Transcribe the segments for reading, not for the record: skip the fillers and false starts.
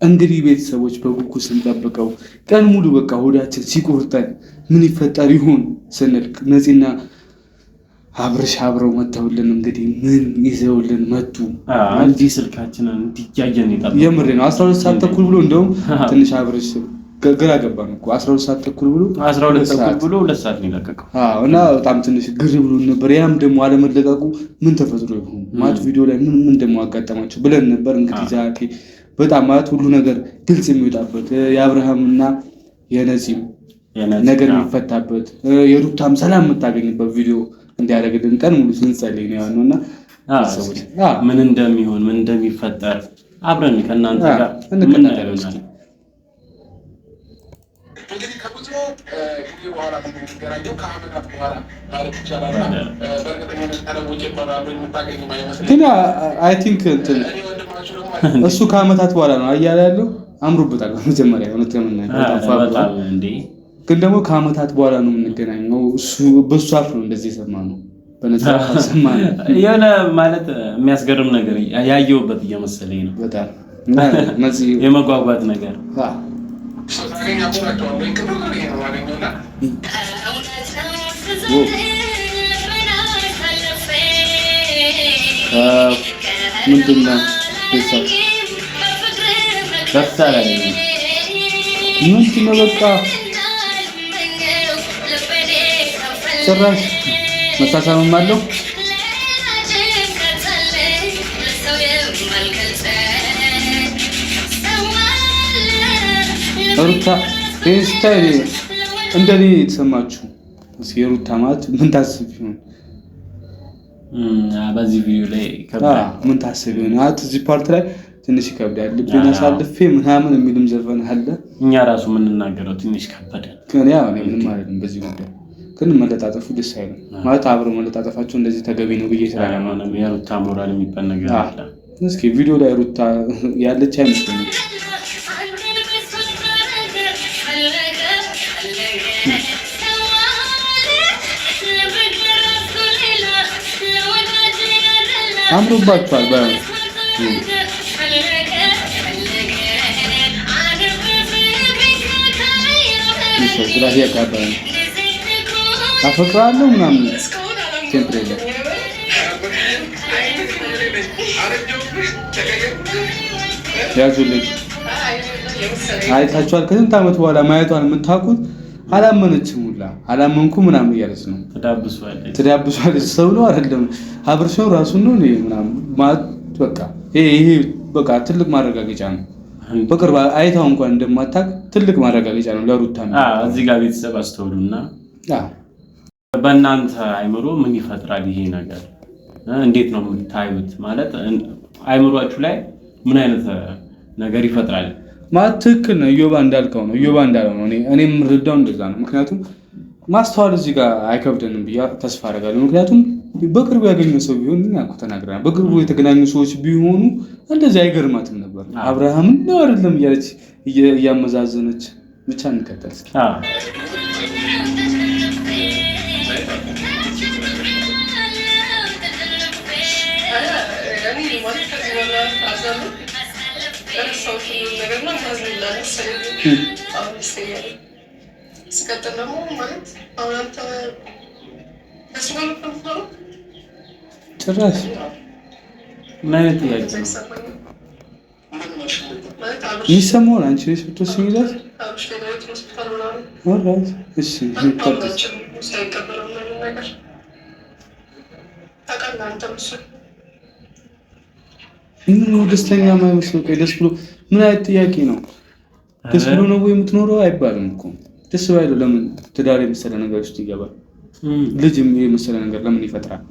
እንግዲህ ቤተሰቦች በጉጉት ስንጠብቀው ቀን ሙሉ በቃ ሆዳችን ሲቆርጠን ምን ይፈጠር ይሆን ስንል ነፂና አብርሽ አብረው መተውልን እንግዲህ ምን ይዘውልን መጡ? እንዲህ ስልካችንን እንዲያየን የምሬ ነው። 12 ሰዓት ተኩል ብሎ እንደውም ትንሽ አብርሽ ግራ ገባን እኮ 12 ሰዓት ተኩል ብሎ 12 ተኩል ብሎ 2 ሰዓት ነው የለቀቀው። አዎ እና በጣም ትንሽ ግር ብሎ ነበር። ያም ደግሞ አለመለቀቁ ምን ተፈጥሮ ይሆን ማለት ቪዲዮ ላይ ምን ምን ደግሞ አጋጠማቸው ብለን ነበር። እንግዲህ ዛሬ በጣም ማለት ሁሉ ነገር ግልጽ የሚወጣበት የአብርሃምና የነፂም ነገር የሚፈታበት የሩታም ሰላም የምታገኝበት ቪዲዮ እንዲያደርግልን ቀን ሙሉ ስንጸልይ ነው ያልነው እና ምን እንደሚሆን ምን እንደሚፈጠር አብረን ከእናንተ ጋር እንከታተላለን። እንግዲህ ከብዙ ጊዜ በኋላ የምንገናኘው ከዓመታት በኋላ ማለት ይቻላል። በእርግጠኝነት ተለውጬ እንኳን አብረን የምታገኙ አይመስለኝም። ግን I think እንትን እሱ ከዓመታት በኋላ ነው አያለ ያለው አምሮበታል። በመጀመሪያ እውነት ለመናገር በጣም ግን ደግሞ ከዓመታት በኋላ ነው የምንገናኘው። እሱ በእሱ አፍ ነው እንደዚህ የሰማነው፣ በነፃ ሰማነው። የሆነ ማለት የሚያስገርም ነገር ያየሁበት እየመሰለኝ ነው። በጣም የመጓጓት ነገር ምንድን ነው ምንድን ነው በቃ ጭራሽ መሳሳምም አለው። ሩታ ይህን ስታይ እንደኔ የተሰማችሁ እስኪ የሩታ ማለት ምን ታስብ ይሆን? በዚህ ቪዲዮ ላይ ይከብዳል። ምን ታስብ ይሆን? እዚህ part ላይ ትንሽ ይከብዳል። ልቤን አሳልፌ ምናምን የሚልም ዘፈን አለ። እኛ ራሱ የምንናገረው ትንሽ ከበደ። ምንም አይደለም በዚህ ጉዳይ ግን መለጣጠፉ ደስ አይልም። ማለት አብረው መለጣጠፋቸው እንደዚህ ተገቢ ነው ብዬ ስላለ የሩታ ሞራል የሚባል ነገር አለ። እስኪ ቪዲዮ ላይ ሩታ ያለች አይመስለኝም። አምሮባቸዋል ባይሆን ግራ ያጋባ ነው። አፈቅራለሁ ምናምን ቴምፕሬቸር ያዙልኝ። አይታችኋል። ከስንት ዓመት በኋላ ማየቷን የምታውቁት አላመነችም ሁላ አላመንኩ ምናምን እያለች ነው። ትዳብሷለች። ሰው ነው አይደለም አብርሽ ነው ራሱን ነው ምናምን ማለት በቃ ይሄ በቃ ትልቅ ማረጋገጫ ነው። በቅርብ አይታው እንኳን እንደማታውቅ ትልቅ ማረጋገጫ ነው ለሩታ። እዚህ ጋር ቤተሰብ አስተውሉና በእናንተ አይምሮ ምን ይፈጥራል ይሄ ነገር? እንዴት ነው የምታዩት? ማለት አይምሯችሁ ላይ ምን አይነት ነገር ይፈጥራል? ማለት ትክክል ነው። እዮባ እንዳልከው ነው። እዮባ እንዳለው ነው። እኔ የምረዳው እንደዛ ነው። ምክንያቱም ማስተዋል እዚህ ጋር አይከብደንም ብዬ ተስፋ አደርጋለሁ። ምክንያቱም በቅርቡ ያገኘ ሰው ቢሆን እኛ እኮ ተናግረናል። በቅርቡ የተገናኙ ሰዎች ቢሆኑ እንደዚህ አይገርማትም ነበር። አብርሃምን ነው አይደለም እያለች እያመዛዘነች ብቻ እንቀጥል እስኪ። ሲቀጥል ደግሞ ማለት አሁን አንተ ከእሱ ጋር ነው ጭራሽ ምን አይነት ጥያቄ ነው? የሚሰማውን አንቺ ነሽ ብትወስኚላት። እሺ ምን ደስተኛ የማይመስለው? ቆይ ደስ ብሎ ምን አይነት ጥያቄ ነው? ደስ ብሎ ነው ወይ የምትኖረው አይባልም እኮ። ደስ ባይለው ለምን ትዳር የመሰለ ነገር ውስጥ ይገባል? ልጅ የመሰለ ነገር ለምን ይፈጥራል?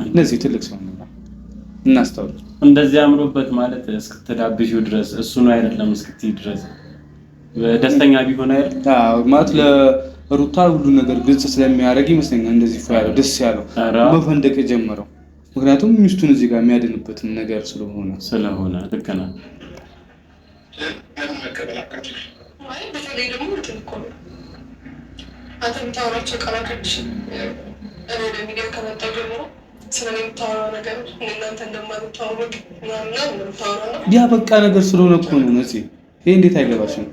እነዚህ ትልቅ ሰው ነው፣ እናስተውል። እንደዚህ አምሮበት ማለት እስክትዳብሺው ድረስ እሱ ነው አይደለም እስክትይ ድረስ ደስተኛ ቢሆን አይደል? አዎ ማለት ለሩታ ሁሉ ነገር ግልጽ ስለሚያደርግ ይመስለኛል እንደዚህ ፎ ያለው ደስ ያለው መፈንደቅ የጀመረው ምክንያቱም ሚስቱን እዚህ ጋር የሚያድንበትን ነገር ስለሆነ ልክ ነህ። በተለይ ደግሞ እንትን እኮ ነው አንተ የምታወራቸው ቃላቶች እኔ ወደ ሚዲያ ከመጣሁ ጀምሮ ስለኔ የምታወራው ነገር እናንተ እንደማትታወቅ ምናምን እንደምታወራው ነው። ያ በቃ ነገር ስለሆነ እኮ ነው ነፂ፣ ይሄ እንዴት አይገባሽም?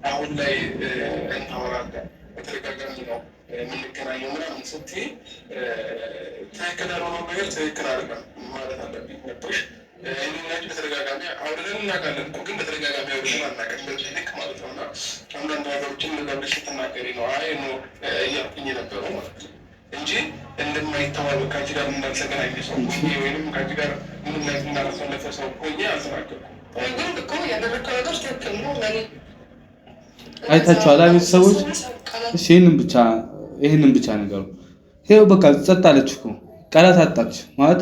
አሁን ላይ እናወራለን፣ በተደጋጋሚ ነው የምንገናኘው ምናምን ስትይ ትክክል ያልሆነው ነገር ትክክል አይደለም ማለት አለብኝ ነበርሽ። እኔና አንቺ በተደጋጋሚ አውርደን እናውቃለን እኮ፣ ግን በተደጋጋሚ አውርደን አናውቅም በዚህ ልክ ማለት ነው። እና አንዳንድ ነገሮችን እንደዛ ብለሽ ስትናገሪ ነው አይ no እያልኩኝ የነበረው ማለት ነው እንጂ እንደማይተዋወቅ ከአንቺ ጋር እንዳልተገናኘ ሰው ሆኜ ወይንም ከአንቺ ጋር ምንም አይነት እንዳላሳለፈ ሰው ሆኜ አልተናገርኩም። ግን እኮ ያደረግከው ነገር ትክክል ነው ለእኔ። አይታችኋል ቤተሰቦች? እሺ ይህንን ብቻ ነገሩ ይኸው በቃ ጸጥ አለች እኮ፣ ቃላት አጣች ማለት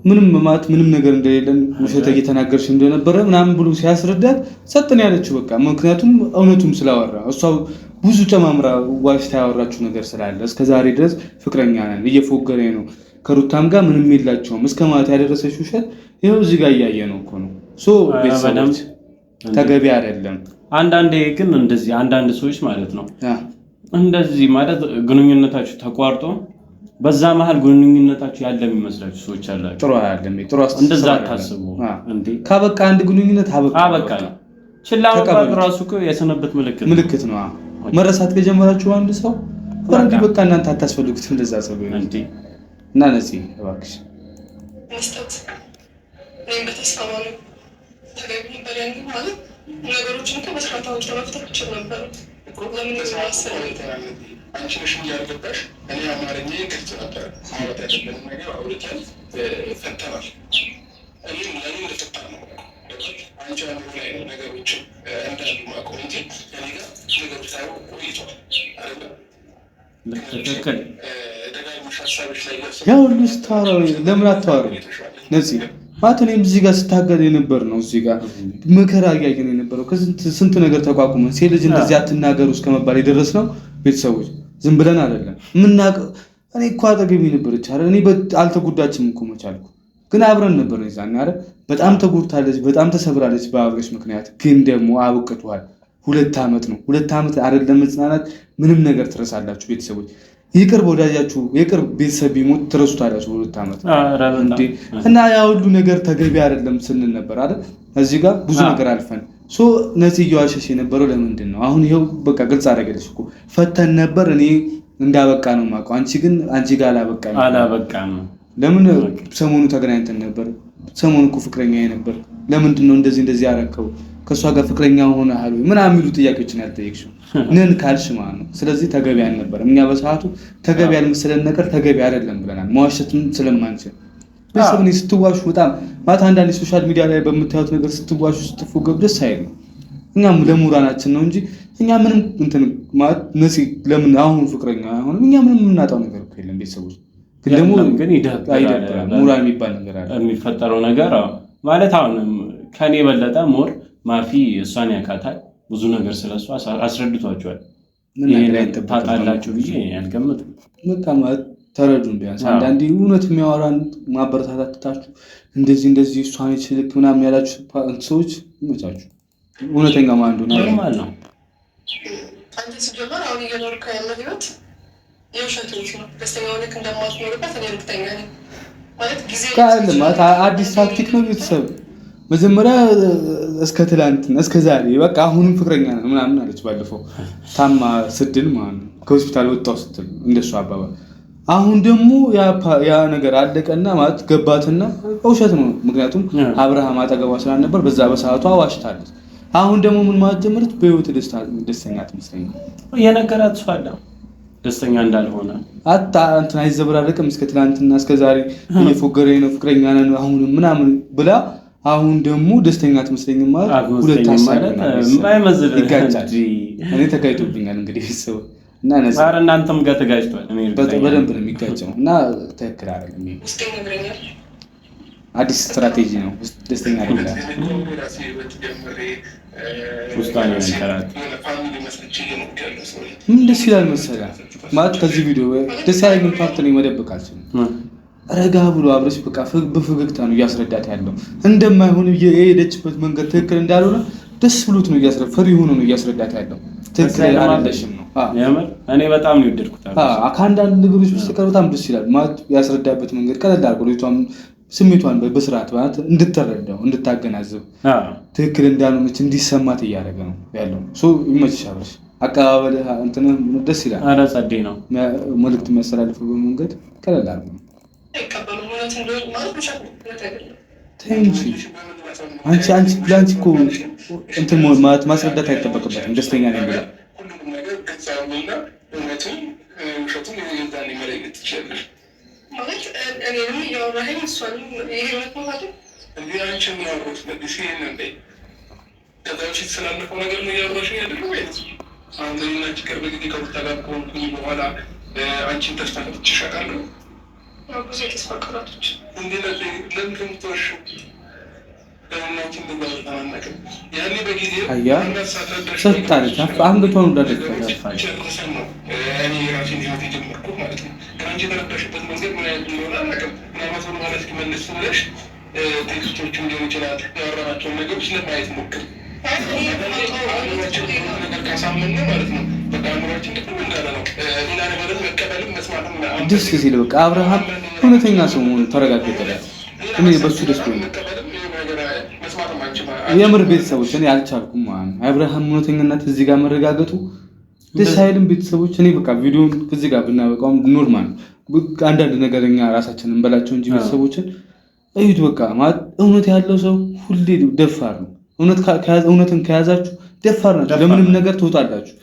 ምንም ማለት ምንም ነገር እንደሌለን ውሸት እየተናገርሽ እንደነበረ ምናምን ብሎ ሲያስረዳት ጸጥ ነው ያለችው። በቃ ምክንያቱም እውነቱም ስላወራ እሷ ብዙ ጨማምራ ዋሽታ ያወራችው ነገር ስላለ እስከ ዛሬ ድረስ ፍቅረኛ ነን እየፎገረ ነው ከሩታም ጋር ምንም የላቸውም እስከ ማለት ያደረሰች ውሸት ይኸው እዚህ ጋር እያየ ነው እኮ ነው። So ቤተሰቦች ተገቢ አይደለም። አንዳንዴ ግን እንደዚህ አንዳንድ ሰዎች ማለት ነው እንደዚህ ማለት ግንኙነታችሁ ተቋርጦ በዛ መሀል ግንኙነታችሁ ያለ የሚመስላችሁ ሰዎች አላችሁ። ጥሩ አይደለም። ጥሩ አስተሳሰብ እንደዛ አታስቡ። እንዴ ካበቃ አንድ ግንኙነት አበቃ ነው። ችላ መባል ራሱ እኮ የስንብት ምልክት ነው። መረሳት ከጀመራችሁ አንድ ሰው already በቃ እናንተ አታስፈልጉትም እንደዛ ሰው እንዴ። እና ነፂ እባክሽ መስጠት እኔም በተስፋ ማለት ተገቢ ነበር። ያን ማለት ነገሮችን እኮ በስርዓት አውጥቶ መፍታት ይችል ነበር። ለምን አንቺ ነሽ እንጂ ያልገባሽ፣ እኔ አማርኛ ግልጽ ነበር። ማውራት ያለብንን ነገር አውርተን ፈተናል። እኔም ለእኔ እንደፈታ ነው። አንቺ አእምሮ ላይ ነው ነገሮችን እንዳሉ ማቆም እንጂ እኔ ጋር ነገሮች ሳይሆን ቆይተዋል አይደለ? ትክክል። ያ ሁሉ ስታወራ ለምን አታወሪም ነፂ? ማለት እኔም እዚህ ጋር ስታገል የነበር ነው። እዚህ ጋር መከራ እያየን የነበረው ስንት ነገር ተቋቁመን ሴት ልጅ እንደዚህ አትናገሩ እስከመባል የደረስነው ቤተሰቦች ዝም ብለን አይደለም። ምናቅ እኔ እኮ አጠገቤ ነበረች አይደል? እኔ አልተጎዳችም እኮ መቻልኩ፣ ግን አብረን ነበር የዛኔ አይደል? በጣም ተጎድታለች፣ በጣም ተሰብራለች በአብረሽ ምክንያት። ግን ደግሞ አብቅቷል። 2 ዓመት ነው። 2 ዓመት አይደለም መጽናናት፣ ምንም ነገር ትረሳላችሁ ቤተሰቦች። የቅርብ ወዳጃችሁ የቅርብ ቤተሰብ ቢሞት ትረሱታላችሁ በ2 ዓመት እንዴ። እና ያ ሁሉ ነገር ተገቢ አይደለም ስንል ነበር አይደል? እዚህ ጋር ብዙ ነገር አልፈን so ነፂ እየዋሸሽ የነበረው ለምንድን ነው? አሁን ይኸው በቃ ግልጽ አደረገልሽ እኮ። ፈተን ነበር እኔ እንዳበቃ ነው የማውቀው። አንቺ ግን አንቺ ጋር አላበቃም። ለምን ሰሞኑ ተገናኝተን ነበር? ሰሞኑ እኮ ፍቅረኛ ነበር። ለምንድን ነው እንደዚህ እንደዚህ ያረከው? ከእሷ ጋር ፍቅረኛ ሆነሃል ወይ ምናምን የሚሉ ጥያቄዎችን ያልጠየቅሽው ነን ካልሽ ማለት ነው። ስለዚህ ተገቢ አልነበረም። እኛ በሰዓቱ ተገቢ ያልመሰለን ነገር ተገቢ አይደለም ብለናል። መዋሸትም ስለማንችል ቤተሰብ እኔ ስትዋሹ በጣም ማለት አንዳንድ social media ላይ በምታዩት ነገር ስትዋሹ ስትፎገቡ ደስ አይልም። እኛም ለሙራናችን ነው እንጂ እኛ ምንም እንትን ማለት ነፂ ለምን አሁን ፍቅረኛ አይሆንም? እኛ ምንም የምናጣው ነገር እኮ የለም። ቤተሰቦች ግን ደግሞ ይደብራል። ሙራን የሚባል ነገር አለ። የሚፈጠረው ነገር ማለት አሁን ከኔ የበለጠ more ማፊ እሷን ያውቃታል። ብዙ ነገር ስለሷ አስረድቷቸዋል። ታጣላችሁ ብዬ አልገምትም። በቃ ማለት ተረዱን ቢያንስ አንዳንዴ እውነት የሚያወራን ማበረታታት ትታችሁ እንደዚህ እንደዚህ እሷን ይችልክ ምናምን ያላችሁ ሰዎች ይመቻችሁ። እውነተኛ ማን እንደሆነ normal ነው። አንተ ሲጀመር አሁን እየኖርከው ያለው ህይወት የውሸት ህይወት ነው። ደስተኛ ሆነህ እንደማትኖርበት እኔ እርግጠኛ ነኝ። ማለት ጊዜ ማለት አዲስ ታክቲክ ነው ቤተሰብ መጀመሪያ እስከ ትላንትና እስከ ዛሬ በቃ አሁንም ፍቅረኛ ነን ምናምን አለች። ባለፈው ታማ ስድል ማለት ነው ከሆስፒታል ወጣሁ ስትል እንደሱ አባባል። አሁን ደግሞ ያ ነገር አለቀና ማለት ገባትና ውሸት ነው። ምክንያቱም አብርሃም አጠገቧ ስላልነበር በዛ በሰዓቱ አዋሽታለች። አሁን ደግሞ ምን ማለት ጀመረች? በህይወት ደስተኛ አትመስለኝም። የነገራት ሰው አለ ደስተኛ እንዳልሆነ አታ እንትን አይዘበራረቅም። እስከ ትላንትና እስከ ዛሬ እየፎገረኝ ነው ፍቅረኛ ነን አሁንም ምናምን ብላ አሁን ደግሞ ደስተኛ አትመስለኝም ማለት ሁለት ሀሳብ ይጋጫል። እኔ ተጋጭቶብኛል እንግዲህ ሰው እና ኧረ እናንተም ጋር ተጋጭቷል። በደንብ ነው የሚጋጨው እና ትክክል አይደለም። አዲስ ስትራቴጂ ነው። ደስተኛ አይደለም። ምን ደስ ይላል መሰለህ ማለት ከዚህ ቪዲዮ ደስ ያለኝን part ነው መደበቅ አልችልም። ረጋ ብሎ አብረሽ በቃ በፈገግታ ነው እያስረዳት ያለው እንደማይሆን የሄደችበት መንገድ ትክክል እንዳልሆነ ደስ ብሎት ነው እያስረዳት፣ ፈሪ ሆኖ ነው እያስረዳት ያለው። ትክክል አይደለሽም ነው። እኔ በጣም ነው የወደድኩት። ከአንዳንድ ነገሮች በስተቀር በጣም ደስ ይላል ማለት ያስረዳበት መንገድ ቀለል አድርጎ ልጅቷም ስሜቷን በስርዓት ማለት እንድትረዳው እንድታገናዝብ ትክክል እንዳልሆነች እንዲሰማት እያደረገ ነው ያለው። ይመችሻል። አቀባበልህ እንትንህ ደስ ይላል። ኧረ ጸዴ ነው። መልዕክት የሚያስተላልፍበት መንገድ ቀለል አድርጎ ነው። ተይ እንጂ አንቺ አንቺ ለአንቺ እኮ እንትን ማለት ማስረዳት አይጠበቅበትም። ደስተኛ ነኝ ብለህ ሁሉንም ነገር ግልጽ አድርጎና እውነቱን ውሸቱን የዛኔ መለየት ትችላለሽ። ማለት እኔንም እያወራኸኝ እሷንም ይሄ እውነት ነው አይደል? እንዲህ አንቺ ምን አወራሁሽ? መልሼ ይሄንን በይ። ከዛ በፊት ስላለፈው ነገር ነው እያወራሽኝ አይደለ ወይስ አሁን እኔና አንቺ ቅርብ ጊዜ ከሩታ ጋር ከሆንኩኝ በኋላ አንቺን ተስፋ ሰጥቼሽ አውቃለሁ? ያው ብዙ የተስፋ ቃላቶች እንዴ ለምን ከምትዋሺው? ለምን አንቺ እንደዛ አናውቅም? ያኔ በጊዜው አያ ሰጣለች፣ አንገቷን እንዳደፋች ጨርሰን ነው እኔ የራሴን ህይወት የጀመርኩት ማለት ነው። ግን አንቺ የተረዳሽበት መንገድ ምን አይነት እንደሆነ አላውቅም። ምናልባት ወደ ኋላ እስኪ መለስ ብለሽ text ኦቹን ሊሆን ይችላል ያወራናቸውን ነገሮች ለማየት ሞክር። አእምሯችን ነገር ካሳመን ነው ማለት ነው። በቃ አእምሯችን ድክም እንዳለ ነው። ሌላ ነገርም መቀበልም መስማትም ደስ ሲል በቃ አብርሃም እውነተኛ ሰው መሆኑ ተረጋገጠለት። እኔ በሱ ደስ ብሎኛል። መቀበልም የሆነ ነገር መስማትም አንችልም። የምር ቤተሰቦች እኔ አልቻልኩም ማለት ነው። አብርሃም እውነተኝነት እዚህ ጋር መረጋገጡ ደስ አይልም? ቤተሰቦች እኔ በቃ ቪዲዮን እዚህ ጋር ብናበቃውም normal ነው። አንዳንድ ነገር እኛ ራሳችንን እንበላቸው እንጂ ቤተሰቦችን እዩት። በቃ ማለት እውነት ያለው ሰው ሁሌ ደፋር ነው። እውነትን ከያዛችሁ ደፋር ናችሁ። ለምንም ነገር ትወጣላችሁ።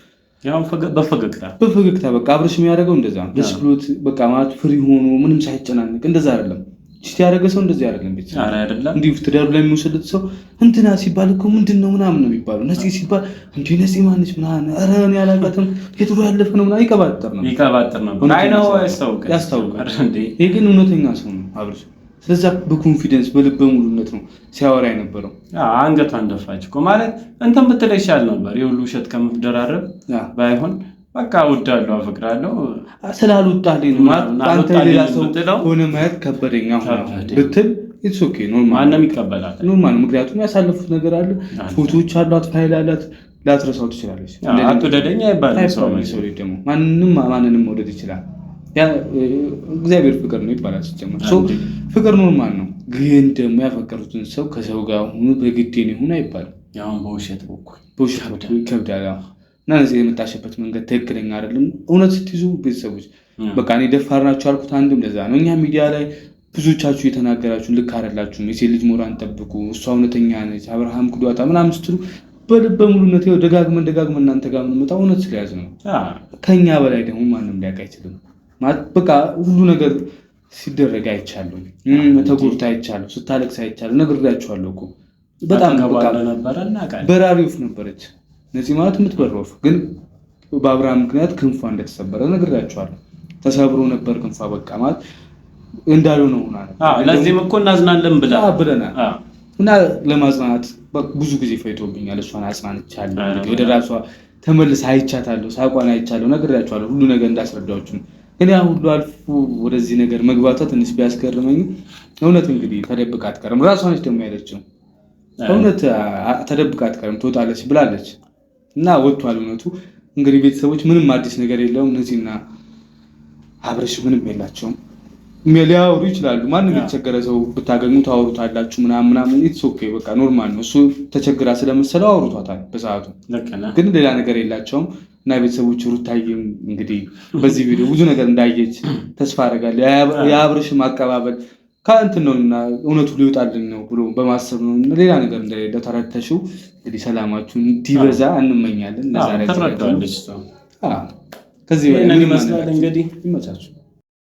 ያው በፈገግታ በፈገግታ በቃ አብርሽ የሚያደርገው እንደዛ ነው። ደስ ብሎት በቃ ማለት free ሆኖ ምንም ሳይጨናነቅ እንደዛ አይደለም። cheat ያደረገ ሰው እንደዚህ አይደለም። ቤተሰብ ኧረ አይደለም። እንዲሁ ትዳሩ ላይ የሚወስዱት ሰው እንትና ሲባል እኮ ምንድን ነው ምናምን ነው የሚባለው። ነፂ ሲባል እንዲ ነፂ ማነች ምናምን፣ ኧረ እኔ አላውቃትም የድሮ ያለፈ ነው ምናምን ይቀባጥር ነው ይቀባጥር ነበር። አይ ነው ያስታውቃል፣ ያስታውቃል። እንዴ ይሄ ግን እውነተኛ ሰው ነው አብርሽ። ስለዛ በ confidence በልበ ሙሉነት ነው ሲያወራ የነበረው። አንገቷን ደፋች እኮ ማለት እንትን ብትል ይሻል ነበር። የሁሉ ውሸት ከምትደራረብ ባይሆን በቃ እወዳለሁ፣ አፈቅራለሁ ስላልወጣልኝ ነው ማለት አንተ ሌላ ሰው ብትለው ሆነ ማየት ከበደኝ አሁን አሁን ከበደኝ። ብትል it's okay normal ማንም ይቀበላል። normal። ምክንያቱም ያሳለፉት ነገር አለ፣ ፎቶዎች አሏት፣ ፋይል አላት፣ ላትረሳው ትችላለች። አትውደደኝ አይባልም ሰው አይባልም። የሰው ልጅ ደግሞ ማንም ማንንም መውደድ ይችላል። ያ እግዚአብሔር ፍቅር ነው ይባላል ሲጀመር። so ፍቅር normal ነው፣ ግን ደግሞ ያፈቀሩትን ሰው ከሰው ጋር ሆኖ በግዴን ይሁን አይባልም። ያሁን በውሸት በኩል በውሸት በኩል ይከብዳል። አዎ። እና እነዚህ የመጣሽበት መንገድ ትክክለኛ አይደለም። እውነት ስትይዙ ቤተሰቦች በቃ እኔ ደፋር ናቸው ያልኩት አንድም ለዛ ነው። እኛ ሚዲያ ላይ ብዙዎቻችሁ የተናገራችሁ ልክ አይደላችሁም፣ የሴት ልጅ ሞራን ጠብቁ፣ እሷ እውነተኛ ነች፣ አብርሃም ክዷታ ምናምን ስትሉ በልበ ሙሉነት ይኸው ደጋግመን ደጋግመን እናንተ ጋር የምንመጣው እውነት ስለያዝ ነው። ከኛ በላይ ደግሞ ማንም ሊያውቅ አይችልም። ማለት በቃ ሁሉ ነገር ሲደረግ አይቻለሁ፣ ተጎድታ አይቻለሁ፣ ስታለቅስ አይቻለሁ። ነግሬያችኋለሁ እኮ በጣም በቃ ነበረ እናውቃለን። በራሪ ወፍ ነበረች ነፂ ማለት የምትበረው ወፍ ግን በአብርሃም ምክንያት ክንፏ እንደተሰበረ ነግሬያችኋለሁ። ተሰብሮ ነበር ክንፏ በቃ ማለት እንዳልሆነ ሆና ነበር። ለዚህም እኮ እናዝናለን ብላ ብለናል እና ለማጽናናት ብዙ ጊዜ ፈይቶብኛል። እሷን አጽናንቻለሁ። እንግዲህ ወደ ራሷ ተመልሳ አይቻታለሁ፣ ሳቋን አይቻለሁ፣ ነግሬያችኋለሁ ሁሉ ነገር እንዳስረዳችሁ። ግን ያ ሁሉ አልፎ ወደዚህ ነገር መግባቷ ትንሽ ቢያስገርመኝ እውነት እንግዲህ ተደብቃ አትቀርም። ራሷ ነች ደግሞ ያለችው እውነት ተደብቃ አትቀርም ትወጣለች ብላለች እና ወጥቷል እውነቱ። እንግዲህ ቤተሰቦች ምንም አዲስ ነገር የለውም። ነፂና አብርሽ ምንም የላቸውም። ሊያወሩ ይችላሉ። ማንም የተቸገረ ሰው ብታገኙ ታወሩታላችሁ ምናምን ምናምን። it's okay በቃ normal ነው። እሱ ተቸግራ ስለመሰለው አውርቷታል በሰዓቱ፣ ግን ሌላ ነገር የላቸውም። እና ቤተሰቦች ሩታዬም እንግዲህ በዚህ ቪዲዮ ብዙ ነገር እንዳየች ተስፋ አደርጋለሁ። የአብርሽም አቀባበል ከእንትን ነው እና እውነቱ ሊወጣልን ነው ብሎ በማሰብ ነው እና ሌላ ነገር እንደሌለ ተረድተሽው እንግዲህ ሰላማችሁ እንዲበዛ እንመኛለን። ለዛሬ ትረዳዋለች። ከዚህ በላይ ይመስላል እንግዲህ ይመቻችሁ።